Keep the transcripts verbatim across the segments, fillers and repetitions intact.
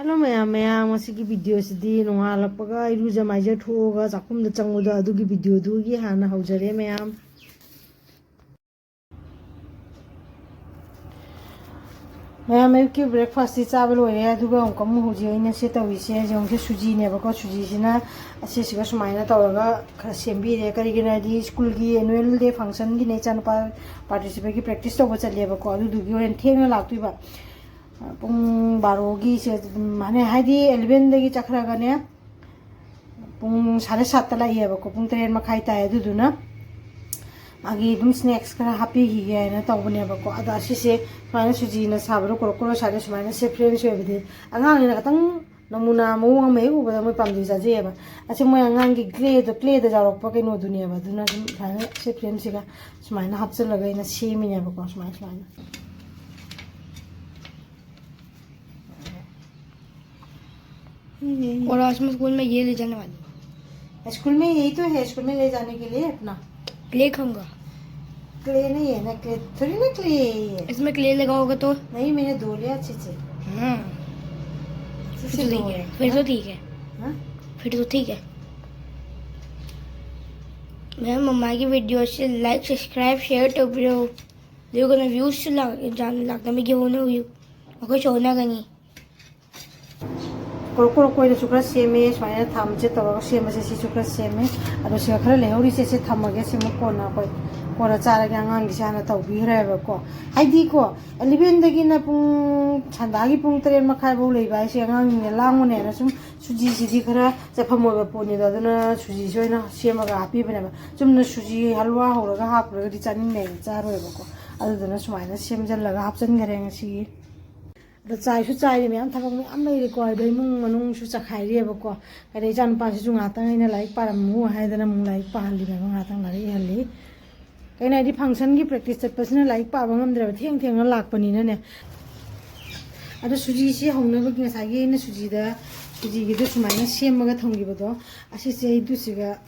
Hello ꯃꯌꯥꯝ, ꯃꯌꯥꯝ, ꯉꯁꯤꯒꯤ ꯚꯤꯗꯤꯑꯣꯁꯤꯗꯤ ꯅꯣꯡꯉꯥꯜꯂꯛꯄꯒ ꯏꯔꯨꯖ ꯃꯥꯏꯖ ꯊꯣꯛꯑꯒ ꯆꯥꯛꯈꯨꯝꯗ ꯆꯪꯕꯗꯣ ꯑꯗꯨꯒꯤ ꯚꯤꯗꯤꯑꯣꯗꯨꯒꯤ ꯍꯥꯟꯅ ꯍꯧꯖꯔꯦ ꯃꯌꯥꯝ꯫ ꯃꯌꯥꯝ ꯑꯌꯨꯛꯀꯤ ꯕ꯭ꯔꯦꯛꯐꯥꯁꯇꯤ ꯆꯥꯕ ꯂꯣꯏꯔꯦ, ꯑꯗꯨꯒ ꯑꯃꯨꯛꯀ ꯑꯃꯨꯛ ꯍꯧꯖꯤꯛ ꯑꯩꯅ ꯁꯤ ꯇꯧꯔꯤꯁꯦ, ꯌꯦꯡꯉꯨꯁꯦ, ꯁꯨꯖꯤꯅꯦꯕꯀꯣ꯫ ꯁꯨꯖꯤꯁꯤꯅ ꯑꯁꯤꯁꯤꯒ ꯁꯨꯃꯥꯏꯅ ꯇꯧꯔꯒ ꯈꯔ ꯁꯦꯝꯕꯤꯔꯦ꯫ ꯀꯔꯤꯒꯤꯅꯣ ꯍꯥꯏꯗꯤ ꯁ꯭ꯀꯨꯜꯒꯤ annual day functionꯒꯤꯅꯦ ꯏꯆꯥꯅꯨꯄꯥ participate ꯒꯤ practice ꯇꯧꯕ ꯆꯠꯂꯦꯕꯀꯣ, ꯑꯗꯨꯗꯨꯒꯤ ꯍꯣꯔꯦꯟ ꯊꯦꯡꯅ ꯂꯥꯛꯇꯣꯏꯕ꯫ ꯄꯨꯡ ꯕꯥꯔꯣꯒꯤꯁꯦ ꯑꯗꯨꯝ ꯃꯥꯅꯦ, ꯍꯥꯏꯗꯤ eleven ꯗꯒꯤ ꯆꯠꯈ꯭ꯔꯒꯅꯦ, ꯄꯨꯡ ꯁꯥꯔꯦ ꯁꯥꯠꯇ ꯂꯥꯛꯏꯑꯕꯀꯣ, ꯄꯨꯡ ꯇꯔꯦꯠ ꯃꯈꯥꯏ ꯇꯥꯏ꯫ ꯑꯗꯨꯗꯨꯅ ꯃꯥꯒꯤ ꯑꯗꯨꯝ snacks ꯈꯔ ꯍꯥꯞꯄꯤꯈꯤꯒꯦ ꯍꯥꯏꯅ ꯇꯧꯕꯅꯦꯕꯀꯣ꯫ ꯑꯗꯣ ꯑꯁꯤꯁꯦ ꯁꯨꯃꯥꯏꯅ ꯁꯨꯖꯤꯅ ꯁꯥꯕꯗꯣ ꯀꯣꯔꯣꯛ ꯀꯣꯔꯣꯛ ꯁꯥꯔꯦ, ꯁꯨꯃꯥꯏꯅ ꯁꯦ ꯐ꯭ꯔꯦꯟꯁ ꯑꯣꯏꯕꯗꯤ ꯑꯉꯥꯡꯅꯤꯅ ꯈꯤꯇꯪ ꯅꯃꯨꯅꯥ ꯃꯑꯣꯡ ꯑꯃ ꯍꯦꯛ ꯎꯕꯗ ꯃꯣꯏ ꯄꯥꯝꯖꯩ ꯆꯥꯖꯩꯑꯕ꯫ ꯑꯁꯤ ꯃꯣꯏ ꯑꯉꯥꯡꯒꯤ clay ꯗꯣ, clay ꯗ ꯌꯥꯎꯔꯛꯄ ꯀꯩꯅꯣꯗꯨꯅꯦꯕ꯫ ꯑꯗꯨꯅ ꯑꯗꯨꯝ ꯁꯨꯃꯥꯏꯅ ꯁꯦ ꯐ꯭ꯔꯦꯝꯁꯤꯒ ꯁꯨꯃꯥꯏꯅ ꯍꯥꯞꯆꯤꯜꯂꯒ ꯑꯩꯅ ꯁꯦꯝꯃꯤꯅꯦꯕꯀꯣ, ꯁꯨꯃꯥꯏꯅ ꯁꯨꯃꯥꯏꯅ꯫ और आज मैं स्कूल में ये ले जाने वाली हूँ। स्कूल में यही तो है, स्कूल में ले जाने के लिए अपना। क्ले खाऊंगा। क्ले नहीं है ना, क्ले थोड़ी ना, क्ले यही है। इसमें क्ले लगाओगे तो? नहीं, मैंने धो लिया अच्छे से। हाँ। अच्छे फिर से तो धो ठीक है, लिया। फिर तो ठीक है। हाँ? फिर तो ठीक है। मैं मम्मा की वीडियो से लाइक, सब्सक्राइब, शेयर तो ब्रो देखो ना, व्यूज से लाग जाने लगता, मैं क्यों ना व्यू अगर छोड़ना कहीं। ꯀꯣꯔꯣꯛ ꯀꯣꯔꯣꯛ ꯀꯣꯏꯅꯁꯨ ꯈꯔ ꯁꯦꯝꯃꯦ꯫ ꯁꯨꯃꯥꯏꯅ ꯊꯝꯁꯦ ꯇꯧꯔꯒ ꯁꯦꯝꯕꯁꯦ, ꯁꯤꯁꯨ ꯈꯔ ꯁꯦꯝꯃꯦ꯫ ꯑꯗꯣ ꯁꯤꯒ ꯈꯔ ꯂꯩꯍꯧꯔꯤꯁꯦ, ꯁꯤ ꯊꯝꯃꯒꯦ꯫ ꯁꯤꯃꯨꯛ ꯀꯣꯟꯅ ꯑꯩꯈꯣꯏ ꯀꯣꯟꯅ ꯆꯥꯔꯒꯦ꯫ ꯑꯉꯥꯡꯒꯤꯁꯦ ꯍꯥꯟꯅ ꯇꯧꯕꯤꯈ꯭ꯔꯦꯕꯀꯣ꯫ ꯍꯥꯏꯗꯤꯀꯣ, eleven ꯗꯒꯤꯅ ꯄꯨꯡ, ꯁꯟꯗꯥꯒꯤ ꯄꯨꯡ ꯇꯔꯦꯠ ꯃꯈꯥꯏ ꯐꯥꯎ ꯂꯩꯕ ꯍꯥꯏꯁꯦ ꯑꯉꯥꯡꯁꯤꯡꯅ ꯂꯥꯡꯕꯅꯦꯅ ꯁꯨꯝ ꯁꯨꯖꯤꯁꯤꯗꯤ ꯈꯔ ꯆꯠꯐꯝ ꯑꯣꯏꯕ ꯄꯣꯠꯅꯤꯗꯣ꯫ ꯑꯗꯨꯅ ꯁꯨꯖꯤꯁꯤ ꯑꯣꯏꯅ ꯁꯦꯝꯃꯒ ꯍꯥꯞꯄꯤꯕꯅꯦꯕ꯫ ꯆꯨꯝꯅ ꯁꯨꯖꯤ ꯍꯜꯋꯥ ꯍꯧꯔꯒ ꯍꯥꯞꯈ꯭ꯔꯒꯗꯤ ꯆꯥꯅꯤꯡꯗꯦꯅ ꯆꯥꯔꯣꯏꯕꯀꯣ꯫ ꯑꯗꯨꯗꯨꯅ ꯁꯨꯃꯥꯏꯅ ꯁꯦꯝꯖꯜꯂꯒ ꯍꯥꯞꯆꯤꯟꯈꯔꯦ ꯉꯁꯤꯒꯤ꯫ ꯑꯗꯣ ꯆꯥꯏꯁꯨ ꯆꯥꯏꯔꯤ ꯃꯌꯥꯝ, ꯊꯕꯛ ꯃꯌꯥꯝ ꯂꯩꯔꯤꯀꯣ꯫ ꯑꯗꯣ ꯏꯃꯨꯡ ꯃꯅꯨꯡꯁꯨ ꯆꯈꯥꯏꯔꯤꯑꯕꯀꯣ꯫ ꯑꯗꯩ ꯏꯆꯥꯅꯨꯄꯥꯁꯤꯁꯨ ꯉꯥꯏꯍꯥꯛꯇꯪ ꯑꯩꯅ ꯂꯥꯏꯔꯤꯛ ꯄꯥꯔꯝꯃꯨ ꯍꯥꯏꯗꯅ ꯑꯃꯨꯛ ꯂꯥꯏꯔꯤꯛ ꯄꯥꯍꯜꯂꯤꯅꯦꯕ, ꯉꯥꯏꯍꯥꯛꯇꯪ ꯂꯥꯏꯔꯤꯛ ꯏꯍꯜꯂꯤ꯫ ꯀꯩꯅꯣ ꯍꯥꯏꯗꯤ ꯐꯪꯁꯟꯒꯤ ꯄ꯭ꯔꯦꯛꯇꯤꯁ ꯆꯠꯄꯁꯤꯅ ꯂꯥꯏꯔꯤꯛ ꯄꯥꯕ ꯉꯝꯗ꯭ꯔꯦꯕ, ꯊꯦꯡ ꯊꯦꯡꯅ ꯂꯥꯛꯄꯅꯤꯅꯅꯦ꯫ ꯑꯗꯣ ꯁꯨꯖꯤꯁꯤ ꯍꯧꯅꯕꯒꯤ ꯉꯁꯥꯏꯒꯤ ꯑꯩꯅ ꯁꯨꯖꯤꯗ, ꯁꯨꯖꯤꯒꯤꯗꯣ ꯁꯨꯃꯥꯏꯅ ꯁꯦꯝꯃꯒ ꯊꯝꯈꯤꯕꯗꯣ, ꯑꯁꯤꯁꯦ ꯑꯩ ꯑꯗꯨꯁꯤꯒ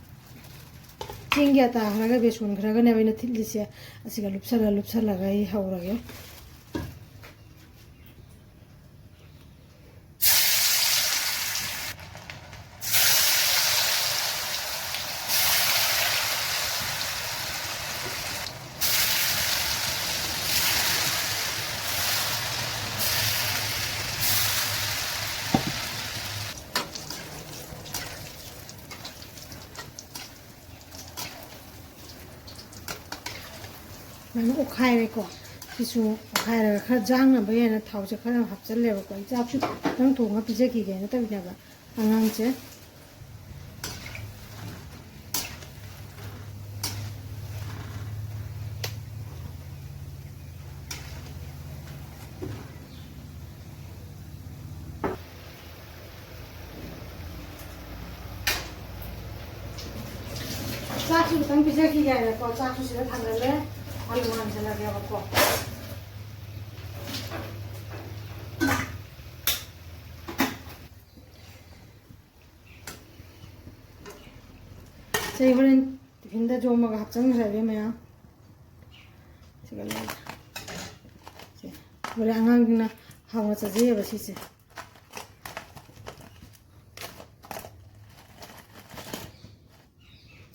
ꯆꯦꯡꯒꯤ ꯑꯇꯥ ꯈꯔꯒ ꯕꯦꯁꯣꯟ ꯈꯔꯒꯅꯦꯕ ꯑꯩꯅ ꯊꯤꯠꯂꯤꯁꯦ꯫ ꯑꯁꯤꯒ ꯂꯨꯞꯁꯜꯂ ꯂꯨꯞꯁꯜꯂꯒ ꯑꯩ ꯍꯧꯔꯒꯦ꯫ ꯁꯨꯃꯥꯏꯅ ꯑꯣꯠꯈꯥꯏꯔꯦꯀꯣ꯫ ꯁꯤꯁꯨ ꯑꯣꯠꯈꯥꯏꯔꯒ ꯈꯔ ꯖꯥꯡꯅꯕ ꯍꯥꯏꯅ ꯊꯥꯎꯁꯦ ꯈꯔ ꯌꯥꯝ ꯍꯥꯞꯆꯜꯂꯦꯕꯀꯣ꯫ ꯑꯩ ꯆꯥꯛꯁꯨ ꯈꯤꯇꯪ ꯊꯣꯡꯉ ꯄꯤꯖꯈꯤꯒꯦꯅ ꯇꯧꯔꯤꯅꯦꯕ ꯑꯉꯥꯡꯁꯦ꯫ ꯆꯥꯛꯁꯨ ꯈꯤꯇꯪ ꯄꯤꯖꯈꯤꯒꯦ ꯍꯥꯏꯅꯀꯣ, ꯆꯥꯛꯁꯨ ꯁꯤꯗ ꯊꯥꯡꯒꯠꯂꯦ, ꯑꯂꯨ ꯍꯥꯟꯖꯜꯂꯒꯦꯕꯀꯣ꯫ ꯁꯤ ꯍꯣꯔꯦꯟ ꯇꯤꯐꯤꯟꯗ ꯌꯣꯝꯃꯒ ꯍꯥꯞꯆꯟꯈ꯭ꯔꯒꯦ ꯃꯌꯥꯝ꯫ ꯁꯤꯒ ꯂꯣꯏꯔꯦ꯫ ꯁꯦ, ꯍꯣꯔꯦꯟ ꯑꯉꯥꯡꯁꯤꯡꯅ ꯍꯥꯎꯅ ꯆꯥꯖꯩꯌꯦꯕ ꯁꯤꯁꯦ꯫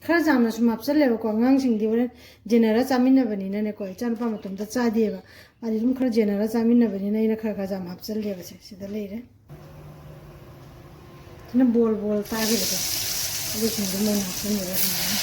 ꯈꯔ ꯌꯥꯝꯅ ꯁꯨꯝ ꯍꯥꯞꯆꯜꯂꯦꯕꯀꯣ, ꯑꯉꯥꯡꯁꯤꯡꯗꯤ ꯍꯣꯔꯦꯟ ꯌꯦꯟꯅꯔ ꯆꯥꯃꯤꯟꯅꯕꯅꯤꯅꯅꯦꯀꯣ꯫ ꯏꯆꯥꯅꯨꯄꯥ ꯃꯇꯣꯝꯇ ꯆꯥꯗꯦꯕ, ꯃꯥꯗꯤ ꯑꯗꯨꯝ ꯈꯔ ꯌꯦꯟꯅꯔ ꯆꯥꯃꯤꯟꯅꯕꯅꯤꯅ ꯑꯩꯅ ꯈꯔ ꯈꯔ ꯌꯥꯝ ꯍꯥꯞꯆꯜꯂꯦꯕ꯫ ꯁꯦ, ꯁꯤꯗ ꯂꯩꯔꯦ꯫ ꯁꯤꯅ ꯕꯣꯜ ꯕꯣꯜ ꯇꯥꯈꯤꯕꯗꯣ, ꯑꯗꯨꯁꯤꯡꯗꯣ ꯃꯣꯏꯅ ꯍꯥꯞꯆꯤꯟꯕꯤꯔ ꯁꯨꯃꯥꯏꯅ꯫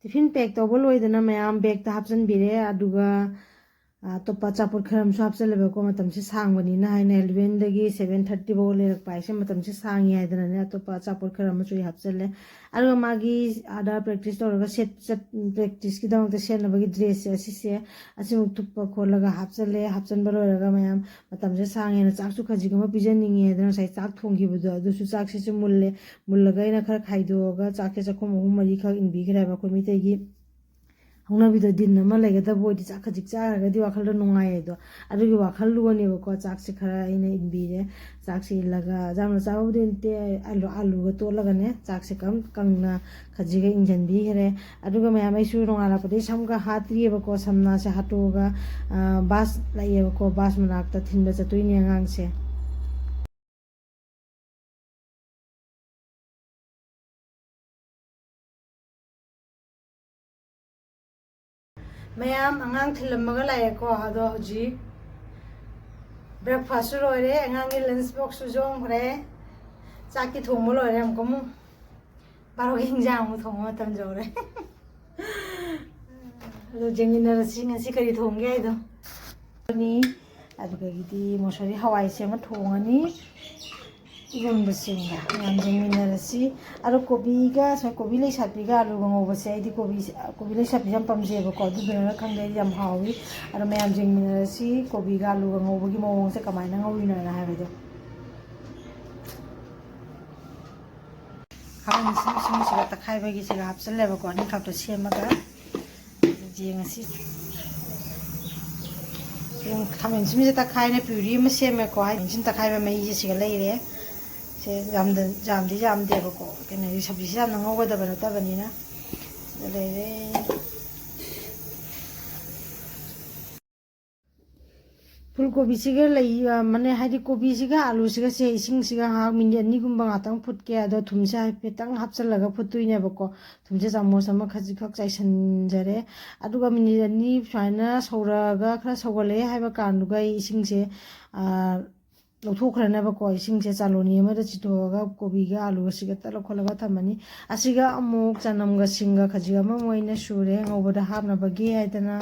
ꯇꯤꯐꯤꯟ ꯄꯦꯛ ꯇꯧꯕ ꯂꯣꯏꯗꯅ ꯃꯌꯥꯝ ꯕꯦꯛꯇ ꯍꯥꯞꯆꯤꯟꯕꯤꯔꯦ꯫ ꯑꯗꯨꯒ, ꯑ, ꯑꯇꯣꯞꯄ ꯑꯆꯥꯄꯣꯠ ꯈꯔ ꯑꯃꯁꯨ ꯍꯥꯞꯆꯤꯜꯂꯦꯕꯀꯣ꯫ ꯃꯇꯝꯁꯦ ꯁꯥꯡꯕꯅꯤꯅ ꯍꯥꯏꯅ eleven ꯗꯒꯤ seven thirty ꯐꯥꯎ ꯂꯩꯔꯛꯄ ꯍꯥꯏꯁꯦ ꯃꯇꯝꯁꯦ ꯁꯥꯡꯉꯤ ꯍꯥꯏꯗꯅꯅꯦ, ꯑꯇꯣꯞꯄ ꯑꯆꯥꯄꯣꯠ ꯈꯔ ꯑꯃꯁꯨ ꯑꯩ ꯍꯥꯞꯆꯤꯜꯂꯦ꯫ ꯑꯗꯨꯒ ꯃꯥꯒꯤ ꯑꯥꯗ practice ꯇꯧꯔꯒ ꯁꯦꯠ-, ꯆꯠ-, practice ꯀꯤꯗꯃꯛꯇ ꯁꯦꯠꯅꯕꯒꯤ dress ꯁꯦ ꯑꯁꯤꯁꯦ, ꯑꯁꯤꯃꯨꯛ ꯊꯨꯞꯄ ꯈꯣꯠꯂꯒ ꯍꯥꯞꯆꯤꯜꯂꯦ꯫ ꯍꯥꯞꯆꯤꯟꯕ ꯂꯣꯏꯔꯒ ꯃꯌꯥꯝ ꯃꯇꯝꯁꯦ ꯁꯥꯡꯉꯦꯅ ꯆꯥꯛꯁꯨ ꯈꯖꯤꯛ ꯑꯃ ꯄꯤꯖꯅꯤꯡꯉꯦ ꯍꯥꯏꯗꯅ ꯉꯁꯥꯏ ꯆꯥꯛ ꯊꯣꯡꯈꯤꯕꯗꯣ ꯑꯗꯨꯁꯨ ꯆꯥꯛꯁꯤꯁꯨ ꯃꯨꯜꯂꯦ꯫ ꯃꯨꯜꯂꯒ ꯑꯩꯅ ꯈꯔ ꯈꯥꯏꯗꯣꯛꯑꯒ ꯆꯥꯛꯁꯦ ꯆꯥꯛꯈꯨꯝ ꯑꯍꯨꯝ ꯃꯔꯤꯈꯛ ꯏꯟꯕꯤꯈ꯭ꯔꯦꯕ ꯑꯩꯈꯣꯏ ꯃꯩꯇꯩꯒꯤ ꯍꯧꯅꯕꯤꯗꯣ꯫ ꯗꯤꯟ ꯑꯃ ꯂꯩꯒꯗꯕ ꯑꯣꯏꯗꯤ ꯆꯥꯛ ꯈꯖꯤꯛ ꯆꯥꯈ꯭ꯔꯒꯗꯤ ꯋꯥꯈꯜꯗꯣ ꯅꯨꯡꯉꯥꯏꯌꯦꯗꯣ꯫ ꯑꯗꯨꯒꯤ ꯋꯥꯈꯜꯂꯣꯟꯅꯦꯕꯀꯣ ꯆꯥꯛꯁꯦ ꯈꯔ ꯑꯩꯅ ꯏꯟꯕꯤꯔꯦ꯫ ꯆꯥꯛꯁꯦ ꯏꯜꯂꯒ ꯌꯥꯝꯅ ꯆꯥꯕꯕꯨꯗꯤ ꯅꯠꯇꯦ, ꯑꯂꯨ, ꯑꯂꯨꯒ ꯇꯣꯠꯂꯒꯅꯦ ꯆꯥꯛꯁꯦ ꯀꯪ-, ꯀꯪꯅ ꯈꯖꯤꯛꯒ ꯏꯟꯖꯟꯕꯤꯈ꯭ꯔꯦ꯫ ꯑꯗꯨꯒ ꯃꯌꯥꯝ ꯑꯩꯁꯨ ꯅꯣꯡꯉꯥꯜꯂꯛꯄꯗꯒꯤ ꯁꯝꯒ ꯍꯥꯠꯇ꯭ꯔꯤꯑꯕꯀꯣ, ꯁꯝꯅꯥꯁꯦ ꯍꯥꯠꯇꯣꯛꯑꯒ, ꯑ, ꯕꯥꯁ ꯂꯥꯛꯑꯦꯕꯀꯣ, ꯕꯥꯁ ꯃꯅꯥꯛꯇ ꯊꯤꯟꯕ ꯆꯠꯇꯣꯏꯅꯦ ꯑꯉꯥꯡꯁꯦ꯫ ꯃꯌꯥꯝ ꯑꯉꯥꯡ ꯊꯤꯜꯂꯝꯃꯒ ꯂꯥꯛꯑꯦꯀꯣ꯫ ꯑꯗꯣ ꯍꯧꯖꯤꯛ breakfast ꯁꯨ ꯂꯣꯏꯔꯦ, ꯑꯉꯥꯡꯒꯤ lunch box ꯁꯨ ꯌꯣꯝꯈ꯭ꯔꯦ, ꯆꯥꯛꯇꯤ ꯊꯣꯡꯕ ꯂꯣꯏꯔꯦ꯫ ꯑꯃꯨꯛꯀ ꯑꯃꯨꯛ ꯕꯥꯔꯣꯒꯤ ꯍꯤꯟꯖꯥꯡ ꯑꯃꯨꯛ ꯊꯣꯡꯕ ꯃꯇꯝ ꯌꯧꯔꯦ꯫ ꯑꯗꯣ ꯌꯦꯡꯃꯤꯟꯅꯔꯁꯤ ꯉꯁꯤ ꯀꯔꯤ ꯊꯣꯡꯒꯦ ꯍꯥꯏꯗꯣ꯫ ꯑꯗꯨꯗꯒꯤꯗꯤ ꯃꯨꯁꯣꯔꯤ ꯍꯋꯥꯏꯁꯦ ꯑꯃ ꯊꯣꯡꯉꯅꯤ꯫ ꯏꯔꯣꯟꯕꯁꯤꯡꯒ ꯃꯌꯥꯝ ꯌꯦꯡꯃꯤꯟꯅꯔꯁꯤ꯫ ꯑꯗꯣ ꯀꯣꯕꯤꯒ, ꯁꯨꯃꯥꯏ ꯀꯣꯕꯤ ꯂꯩꯁꯥꯠꯄꯤꯒ ꯑꯂꯨꯒ ꯉꯧꯕꯁꯦ, ꯑꯩꯗꯤ ꯀꯣꯕꯤꯁꯦ, ꯀꯣꯕꯤ ꯂꯩꯁꯥꯠꯄꯤꯁꯦ ꯌꯥꯝ ꯄꯥꯝꯖꯩꯑꯕꯀꯣ, ꯑꯗꯨꯗꯨꯅ ꯈꯪꯗꯦ, ꯑꯩꯗꯤ ꯌꯥꯝ ꯍꯥꯎꯏ꯫ ꯑꯗꯣ ꯃꯌꯥꯝ ꯌꯦꯡꯃꯤꯟꯅꯔꯁꯤ ꯀꯣꯕꯤꯒ ꯑꯂꯨꯒ ꯉꯧꯕꯒꯤ ꯃꯑꯣꯡꯁꯦ ꯀꯃꯥꯏꯅ ꯉꯧꯔꯤꯅꯣꯅ ꯍꯥꯏꯕꯗꯣ꯫ ꯈꯥꯃꯦꯟ ꯑꯁꯤꯟꯕꯁꯤꯡꯁꯤꯒ ꯇꯛꯈꯥꯏꯕꯒꯤꯁꯤꯒ ꯍꯥꯞꯆꯤꯜꯂꯦꯕꯀꯣ, ꯑꯅꯤꯈꯛꯇꯣ ꯁꯦꯝꯃꯒ꯫ ꯌꯦꯡꯉꯁꯤ꯫ ꯌꯦꯡ-, ꯈꯥꯃꯦꯟ ꯑꯁꯤꯟꯕꯁꯦ ꯇꯛꯈꯥꯏꯅ puree ꯑꯃ ꯁꯦꯝꯃꯦꯀꯣ꯫ ꯈꯥꯃꯦꯟ ꯑꯁꯤꯟ ꯇꯛꯈꯥꯏꯕ ꯃꯍꯤꯁꯦ ꯁꯤꯒ ꯂꯩꯔꯦ꯫ ꯁꯦ ꯌꯥꯝꯗ-, ꯌꯥꯝꯗꯤ ꯌꯥꯝꯗꯦꯕꯀꯣ꯫ ꯀꯩꯅꯣꯗꯤ ꯁꯕꯖꯤꯁꯦ ꯌꯥꯝꯅ ꯉꯧꯒꯗꯕ ꯅꯠꯇꯕꯅꯤꯅ꯫ ꯁꯤꯗ ꯂꯩꯔꯦ꯫ ꯐꯨꯜ ꯀꯣꯕꯤꯁꯤꯒ ꯂꯩ, ꯑ, ꯃꯅꯦ, ꯍꯥꯏꯗꯤ ꯀꯣꯕꯤꯁꯤꯒ ꯑꯂꯨꯁꯤꯒꯁꯦ ꯏꯁꯤꯡꯁꯤꯒ ꯉꯥꯏꯍꯥꯛ ꯃꯤꯅꯤꯠ ꯑꯅꯤꯒꯨꯝꯕ ꯉꯥꯛꯇꯪ ꯐꯨꯠꯀꯦ꯫ ꯑꯗꯣ ꯊꯨꯝꯁꯦ ꯍꯥꯏꯐꯦꯠꯇꯪ ꯍꯥꯞꯆꯤꯜꯂꯒ ꯐꯨꯠꯇꯣꯏꯅꯦꯕꯀꯣ꯫ ꯊꯨꯝꯁꯦ ꯆꯥꯃꯁ ꯑꯃ ꯈꯖꯤꯛꯈꯛ ꯆꯥꯏꯁꯤꯟꯖꯔꯦ꯫ ꯑꯗꯨꯒ ꯃꯤꯅꯤꯠ ꯑꯅꯤ ꯁꯨꯃꯥꯏꯅ ꯁꯧꯔꯛꯑꯒ ꯈꯔ ꯁꯧꯒꯠꯂꯛꯑꯦ ꯍꯥꯏꯕ ꯀꯥꯟꯗꯨꯒ ꯑꯩ ꯏꯁꯤꯡꯁꯦ, ꯑ, ꯂꯧꯊꯣꯛꯈ꯭ꯔꯅꯕꯀꯣ, ꯏꯁꯤꯡꯁꯦ ꯆꯥꯂꯣꯅꯤ ꯑꯃꯗ ꯆꯤꯊꯣꯛꯑꯒ ꯀꯣꯕꯤꯒ ꯑꯂꯨꯒꯁꯤꯒ ꯇꯠ ꯂꯧꯈꯠꯂꯒ ꯊꯝꯃꯅꯤ꯫ ꯑꯁꯤꯒ ꯑꯃꯨꯛ ꯆꯅꯝꯒ ꯁꯤꯡꯒ ꯈꯖꯤꯛ ꯑꯃ ꯃꯣꯏꯅ ꯁꯨꯔꯦ ꯉꯧꯕꯗ ꯍꯥꯞꯅꯕꯒꯤ ꯍꯥꯏꯗꯅ꯫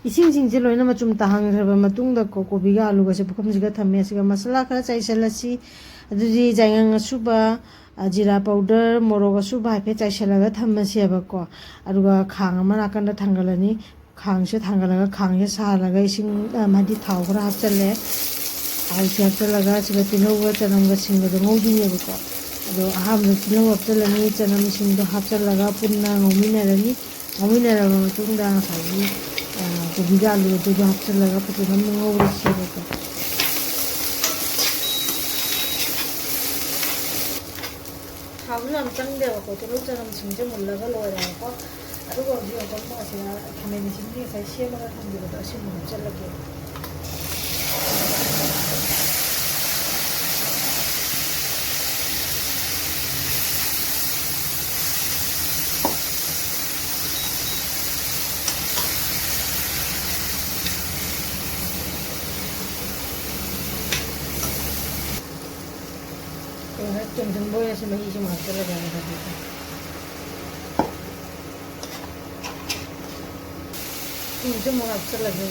ꯏꯁꯤꯡꯁꯤꯡꯁꯦ ꯂꯣꯏꯅ ꯃꯆꯨꯝ ꯇꯥꯍꯟꯈ꯭ꯔꯕ ꯃꯇꯨꯡꯗ ꯀꯣ-, ꯀꯣꯕꯤꯒ ꯑꯂꯨꯒꯁꯦ ꯄꯨꯈꯝꯁꯤꯒ ꯊꯝꯃꯦ꯫ ꯑꯁꯤꯒ ꯃꯁꯥꯂꯥ ꯈꯔ ꯆꯥꯏꯁꯤꯜꯂꯁꯤ꯫ ꯑꯗꯨꯗꯤ ꯌꯥꯏꯉꯪ ꯑꯁꯨꯕ, ꯑ, ꯖꯤꯔꯥ ꯄꯥꯎꯗꯔ, ꯃꯣꯔꯣꯛ ꯑꯁꯨꯕ ꯍꯥꯏꯐꯦꯠ ꯆꯥꯏꯁꯤꯜꯂꯒ ꯊꯝꯃꯁꯦꯕꯀꯣ꯫ ꯑꯗꯨꯒ ꯈꯥꯡ ꯑꯃ ꯅꯥꯀꯟꯗ ꯊꯥꯡꯒꯠꯂꯅꯤ꯫ ꯈꯥꯡꯁꯦ ꯊꯥꯡꯒꯠꯂꯒ ꯈꯥꯡꯁꯦ ꯁꯥꯍꯜꯂꯒ ꯏꯁꯤꯡ, ꯑ, ꯍꯥꯏꯗꯤ ꯊꯥꯎ ꯈꯔ ꯍꯥꯞꯆꯜꯂꯦ꯫ ꯊꯥꯎꯁꯦ ꯍꯥꯞꯆꯜꯂꯒ ꯁꯤꯗ ꯇꯤꯜꯍꯧꯒ ꯆꯅꯝꯒ ꯁꯤꯡꯒꯗꯣ ꯉꯧꯗꯣꯏꯅꯦꯕꯀꯣ꯫ ꯑꯗꯣ ꯑꯍꯥꯟꯕꯗ ꯇꯤꯜꯍꯧ ꯍꯥꯞꯆꯜꯂꯅꯤ, ꯆꯅꯝ ꯁꯤꯡꯗꯣ ꯍꯥꯞꯆꯜꯂꯒ ꯄꯨꯟꯅ ꯉꯧꯃꯤꯟꯅꯔꯅꯤ꯫ ꯉꯧꯃꯤꯟꯅꯔꯕ ꯃꯇꯨꯡꯗ ꯉꯁꯥꯏꯒꯤ, ꯑ, ꯀꯣꯕꯤꯒ ꯑꯂꯨꯗꯨꯒ ꯍꯥꯞꯆꯜꯂꯒ ꯐꯖꯅ ꯉꯧꯔꯁꯦꯕꯀꯣ꯫ ꯊꯥꯎꯁꯨ ꯌꯥꯝ ꯆꯪꯗꯦꯕꯀꯣ, ꯇꯤꯜꯍꯧ ꯆꯅꯝꯁꯤꯡꯁꯦ ꯃꯨꯜꯂꯒ ꯂꯣꯏꯔꯦꯕꯀꯣ꯫ ꯑꯗꯨꯒ ꯍꯧꯖꯤꯛ ꯌꯦꯡꯉꯨꯀꯣ, ꯑꯁꯤꯗ ꯈꯥꯃꯦꯟ ꯑꯁꯤꯟꯕꯤ ꯉꯁꯥꯏ ꯁꯦꯝꯃꯒ ꯊꯝꯈꯤꯕꯗꯣ ꯑꯁꯤꯃꯨꯛ ꯍꯥꯞꯆꯜꯂꯒꯦ꯫ ꯇꯣꯡꯊꯣꯡꯕ ꯑꯣꯏꯅꯁꯨ ꯃꯍꯤꯁꯨ ꯑꯃꯨꯛ ꯍꯥꯞꯆꯜꯂꯒꯦ꯫ ꯊꯨꯝꯁꯨ ꯑꯃꯨꯛ ꯍꯥꯞꯆꯜꯂꯒꯦ꯫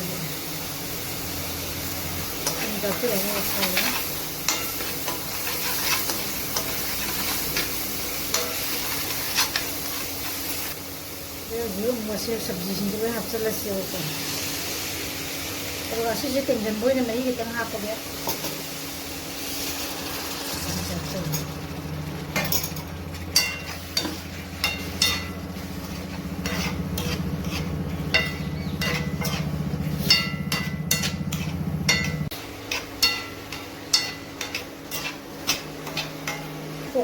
ꯊꯨꯝ ꯍꯥꯞꯆꯜꯂꯒ ꯉꯧꯁꯜꯂꯦ꯫ ꯑꯗꯨ ꯍꯧꯖꯤꯛ ꯃꯁꯤ ꯁꯕꯖꯤꯁꯤꯡꯁꯦ ꯂꯣꯏ ꯍꯥꯞꯆꯜꯂꯁꯦꯕꯀꯣ꯫ ꯑꯗꯨꯒ ꯑꯁꯤꯁꯦ ꯇꯦꯡꯁꯤꯟꯕ ꯑꯣꯏꯅ ꯃꯍꯤ ꯈꯤꯇꯪ ꯍꯥꯞꯄꯒꯦ꯫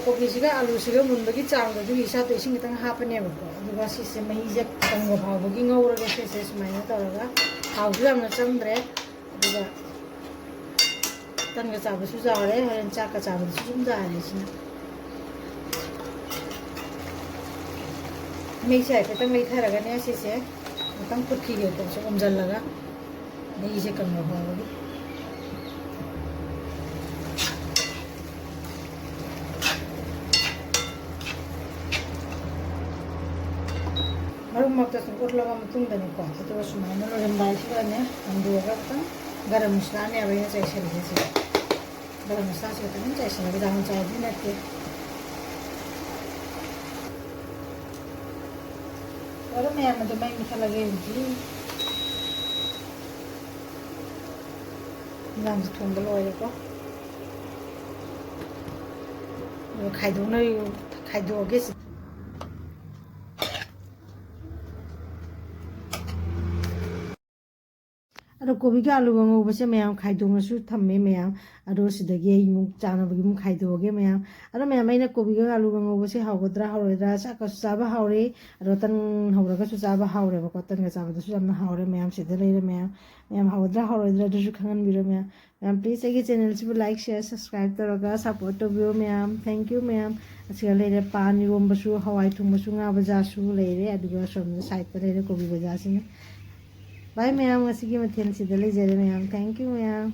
ꯀꯣꯕꯤꯁꯤꯒ ꯑꯂꯨꯁꯤꯒ ꯃꯨꯟꯕꯒꯤ ꯆꯥꯡꯗꯣ ꯑꯗꯨꯒꯤ ꯍꯤꯁꯥꯞꯇ ꯏꯁꯤꯡ ꯈꯤꯇꯪ ꯍꯥꯞꯄꯅꯦꯕꯀꯣ꯫ ꯑꯗꯨꯒ ꯁꯤꯁꯦ ꯃꯍꯤꯁꯦ ꯀꯪꯕ ꯐꯥꯎꯕꯒꯤ ꯉꯧꯔꯒꯦ꯫ ꯁꯤꯁꯦ ꯁꯨꯃꯥꯏꯅ ꯇꯧꯔꯒ ꯊꯥꯎꯁꯨ ꯌꯥꯝꯅ ꯆꯪꯗ꯭ꯔꯦ꯫ ꯑꯗꯨꯒ ꯇꯟꯒ ꯆꯥꯕꯁꯨ ꯌꯥꯎꯔꯦ, ꯍꯣꯔꯦꯟ ꯆꯥꯛꯀ ꯆꯥꯕꯗꯁꯨ ꯑꯗꯨꯝ ꯌꯥꯔꯦ ꯁꯤꯅ꯫ ꯃꯩꯁꯦ ꯍꯥꯏꯐꯦꯠꯇꯪ ꯂꯩꯊꯔꯒꯅꯦ ꯁꯤꯁꯦ ꯉꯥꯛꯇꯪ ꯐꯨꯠꯈꯤꯒꯦ, ꯀꯣꯛꯁꯦ ꯑꯣꯝꯁꯤꯜꯂꯒ꯫ ꯃꯩꯁꯦ ꯀꯪꯅ ꯍꯧꯔꯒ꯫ ꯃꯔꯛ ꯃꯔꯛꯇ ꯁꯨꯝ ꯎꯠꯂꯕ ꯃꯇꯨꯡꯗꯅꯦꯀꯣ, ꯑꯗꯨꯒ ꯁꯨꯃꯥꯏꯅ ꯂꯣꯏꯔꯝꯗꯥꯏꯁꯤꯗꯅꯦ ꯍꯟꯗꯣꯛꯑꯒ ꯈꯤꯇꯪ ꯒꯔꯝ ꯃꯁꯂꯥꯅꯦꯕ ꯑꯩꯅ ꯆꯥꯏꯁꯤꯜꯂꯤꯁꯦ ꯁꯤꯗ꯫ ꯒꯔꯝ ꯃꯁꯂꯥꯁꯦ ꯈꯤꯇꯪ ꯆꯥꯏꯁꯤꯜꯂꯒ ꯌꯥꯝ ꯆꯥꯏꯕꯗꯤ ꯅꯠꯇꯦ꯫ ꯑꯗꯣ ꯃꯌꯥꯝ ꯑꯗꯨ ꯃꯩ ꯃꯨꯊꯠꯂꯒꯦ ꯍꯧꯖꯤꯛ꯫ ꯏꯟꯖꯥꯡꯁꯦ ꯊꯣꯡꯕ ꯂꯣꯏꯔꯦꯀꯣ꯫ ꯑꯗꯨꯒ ꯈꯥꯏꯗꯣꯛꯅ-, ꯈꯥꯏꯗꯣꯛꯑꯒꯦ ꯁꯤ꯫ ꯑꯗꯣ ꯀꯣꯕꯤꯒ ꯑꯂꯨꯒ ꯉꯧꯕꯁꯦ ꯃꯌꯥꯝ ꯈꯥꯏꯗꯣꯛꯅꯁꯨ ꯊꯝꯃꯦ ꯃꯌꯥꯝ꯫ ꯑꯗꯣ ꯁꯤꯗꯒꯤ ꯑꯩ ꯑꯃꯨꯛ ꯆꯥꯅꯕꯒꯤ ꯑꯃꯨꯛ ꯈꯥꯏꯗꯣꯛꯑꯒꯦ ꯃꯌꯥꯝ꯫ ꯑꯗꯣ ꯃꯌꯥꯝ, ꯑꯩꯅ ꯀꯣꯕꯤꯒ ꯑꯂꯨꯒ ꯉꯧꯕꯁꯦ ꯍꯥꯎꯒꯗ꯭ꯔꯥ ꯍꯥꯎꯔꯣꯏꯗ꯭ꯔꯥ? ꯆꯥꯛꯀꯁꯨ ꯆꯥꯕ ꯍꯥꯎꯔꯦ, ꯑꯗꯣ ꯇꯟ ꯍꯧꯔꯒꯁꯨ ꯆꯥꯕ ꯍꯥꯎꯔꯦꯕꯀꯣ꯫ ꯇꯟꯒ ꯆꯥꯕꯗꯁꯨ ꯌꯥꯝꯅ ꯍꯥꯎꯔꯦ ꯃꯌꯥꯝ꯫ ꯁꯤꯗ ꯂꯩꯔꯦ ꯃꯌꯥꯝ꯫ ꯃꯌꯥꯝ ꯍꯥꯎꯒꯗ꯭ꯔꯥ ꯍꯥꯎꯔꯣꯏꯗ꯭ꯔꯥ ꯑꯗꯨꯁꯨ ꯈꯪꯍꯟꯕꯤꯔꯣ ꯃꯌꯥꯝ꯫ ꯃꯌꯥꯝ, please ꯑꯩꯒꯤ channelꯁꯤꯕꯨ like, share, subscribe ꯇꯧꯔꯒ support ꯇꯧꯕꯤꯌꯣ ꯃꯌꯥꯝ꯫ Thank you ꯃꯌꯥꯝ꯫ ꯑꯁꯤꯒ ꯂꯩꯔꯦ ꯄꯥꯟ ꯏꯔꯣꯝꯕꯁꯨ, ꯍꯋꯥꯏ ꯊꯣꯡꯕꯁꯨ, ꯉꯥ ꯕꯖꯥꯁꯨ ꯂꯩꯔꯦ, ꯑꯗꯨꯒ ꯁꯣꯝꯗ sideꯇ ꯂꯩꯔꯦ ꯀꯣꯕꯤ ꯕꯖꯥꯁꯤꯅ꯫ Bye ꯃꯌꯥꯝ, ꯉꯁꯤꯒꯤ ꯃꯊꯦꯜꯁꯤꯗ ꯂꯩꯖꯔꯦ ꯃꯌꯥꯝ꯫ Thank you ꯃꯌꯥꯝ꯫